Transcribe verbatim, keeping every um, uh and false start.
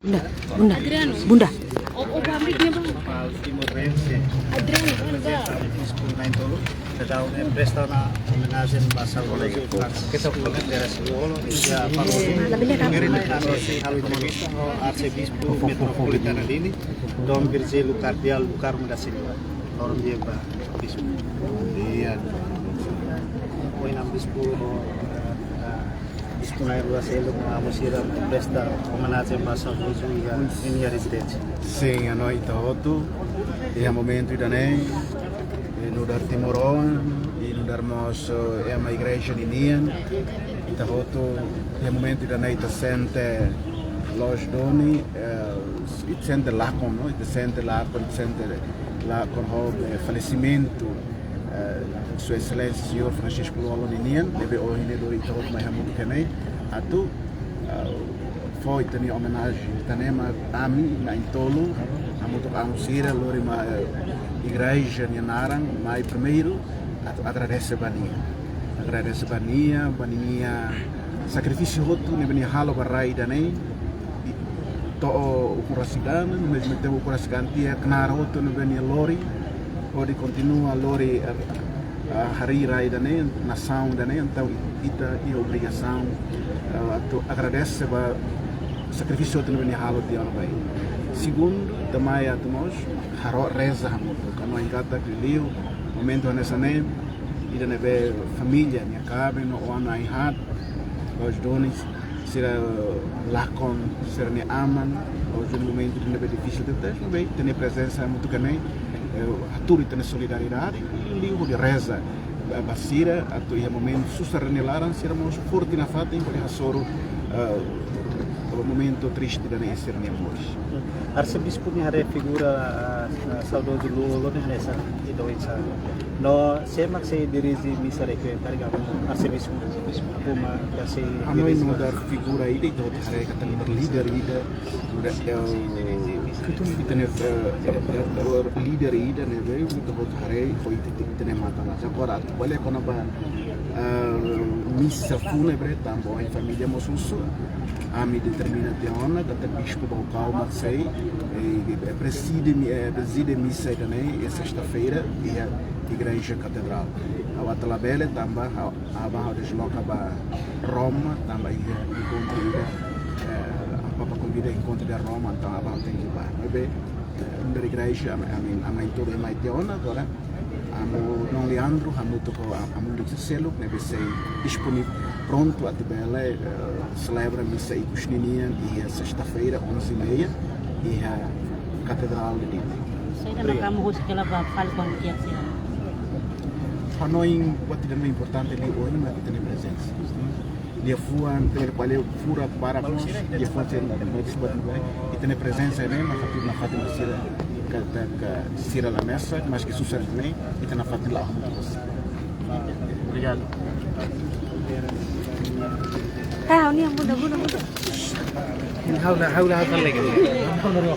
Bunda, bunda, bunda. Adriano, Adriano, anda. Representa o bispu Nain Tolu, ita presta ona omenajen ba saudozu Francisco Teresi Lú-Olo, iha Farroupilha. Primeiru ami sei halo entrevista ho Arsebispu Metropolitana Dili, Dom Virgílio Kardeál do Carmo da Silva. Loron di'ak ba bispu. Bom dia. Ohin ami bispu, eh, eh, bispu Nain Tolu seluk, ami sira presta omenajen ba saudozu iha ninia rezidénsia. Sin, ha'u no ita hotu, iha momentu ida-ne'e, eh, nu'udar timoroan, i nu'udar mós, eh, ema igreja ninian, ita hotu, iha momentu ida-ne'e ita sente loos duni, eh, ita sente lakon, no? Ita sente lakon, ita sente lakon ho, eh, falesimentu, eh, Sua Exelénsia Señór Francisco Lú-Olo ninian, ne'ebé ohin ne'e lori ita hotu mai hamutuk iha ne'e, atu, eh, fó ita-nia omenajen, ita ne'e mak ami Nain Tolu, hamutuk ho amu sira lori mai, eh, igreja nia naran, mai primeiru, atu agradese ba nia. Agradese ba nia, ba ninia sakrifísiu hotu ne'ebé nia halo ba rai ida-ne'e, i to'o ukun rasik dalan, mezmu tempu ukun rasik an tiha knaar hotu ne'ebé nia lori, hodi kontinua lori, eh, eh, harii rai ida-ne'e, nasaun ida-ne'e, entaun ita iha obrigasaun, eh, atu agradese ba sakrifísiu hotu ne'ebé nia halo tiha ona ba rai. Segundu, ita mai atu mós, halo reza hamutuk, ha'u hanoin katak liuliu momentu hanesan ne'e, ida ne'ebé família, nia kaben no oan na'in-haat, loos duni, sira lakon sira-nia aman, loos duni momentu ne'ebé difisil tebes, ne'ebé ita-nia prezensa hamutuk iha ne'e, eh, hatudu ita-nia solidariedade, i liuliu hodi reza ba, ba sira, atu iha momentu susar nia laran, sira mós forte nafatin, hodi hasoru, eh, momentu triste ida-ne'e iha sira-nia moris. Arsebispu nia haree figura, ah, ah, saudozu Lú-Olo ne'e hanesan ida oinsá? No sé mak sei dirije misa requiem, karik Arsebispu Puma ka sei hanoin dirije nu'udar figura ida, ita hotu haree katak nu'udar líder ida, nu'udar, eh, ita-nia, eh, eh, eh, líder ida ne'ebé ita hotu haree ho ita, ita-nia matan. Mas agora atu ko'alia kona-ba, eh, misa fúnebre, tanba ohin família mós husu, ami determina tiha ona katak Bispu Baucau mak sei, eh, eh, prezide mi-, eh, prezide misa ida-ne'e, eh, sesta-feira, iha Igreja Katedrál. Ha'u atu labele tanba ha'u, aban ha'u desloka ba Roma, tanba iha enkontru ida, eh, Amu Papa konvida enkontru iha Roma, entaun aban ha'u tenke bá. Maibé, eh, nu'udar igreja, ami, ami, ami Nain Tolu mai tiha ona, agora, Amu Dom Leandro, hamutuk ho a-, amu líder seluk, ne'ebé sei disponivel, prontu atu bele, eh, selebra misa ikus ninian iha sesta-feira, onze e meia, iha Katedrál de Dili. Saida mak Amu husik hela ba fali ho kiak sira? Hanoin, buat ida ne'ebé importante liu ohin mak ita-nia prezensa. Liafuan, ita-nia ko'alia furak barak, liafuan sira, ita-nia prezensa ne'e, nafatin, nafatin sira, katak sira la mesak, maski susar ne'e, ita nafatin la'o. Obrigadu. Ah, ha'u-nia bunda, bunda, bunda. Ha'u la, ha'u la, ha'u la.